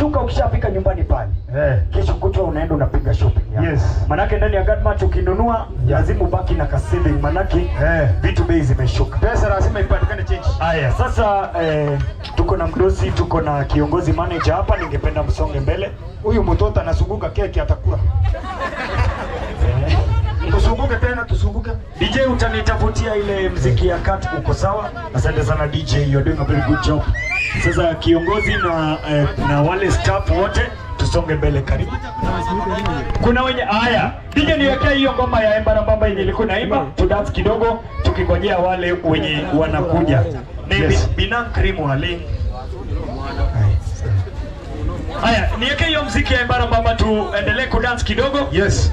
Ikishuka ukishafika nyumbani pale. Eh. Kesho kutwa unaenda unapiga shopping yako. Yes. Manake ndani ya Godmart ukinunua lazima ubaki na ka saving manake vitu bei zimeshuka. Pesa lazima ipatikane change. Haya, sasa tuko na mdosi, tuko na kiongozi manager hapa, ningependa msonge mbele. Huyu mtoto anazunguka keki atakula. Tuzunguke tena, tuzunguke. DJ utanitafutia ile mziki ya cut, uko sawa? Asante sana DJ, you're doing a very good job. Sasa kiongozi na wale staff wote tusonge mbele, karibu. Kuna wenye haya, DJ niwekee hiyo ngoma ya Embarambamba yenye ilikuwa naimba, tu dance kidogo tukingojea wale wenye wanakuja. Ni Yes. Binang Krimu Ali. Haya, niweke hiyo mziki ya Embarambamba tuendelee kudance kidogo. Yes.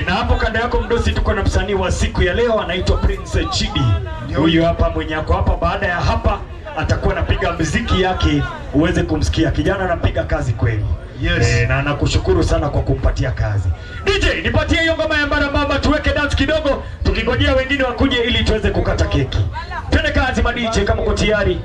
Na hapo kando yako mdosi, tuko na msanii wa siku ya leo anaitwa Prince Chidi. Huyu hapa mwenye ako hapa, baada ya hapa atakuwa anapiga mziki yake uweze kumsikia. Kijana anapiga kazi kweli. Yes. Na anakushukuru sana kwa kumpatia kazi. DJ, nipatie hiyo ngoma ya Mbarambamba tuweke dance kidogo, tukingojea wengine wakuje ili tuweze kukata keki. Twende kazi ma DJ kama uko tayari.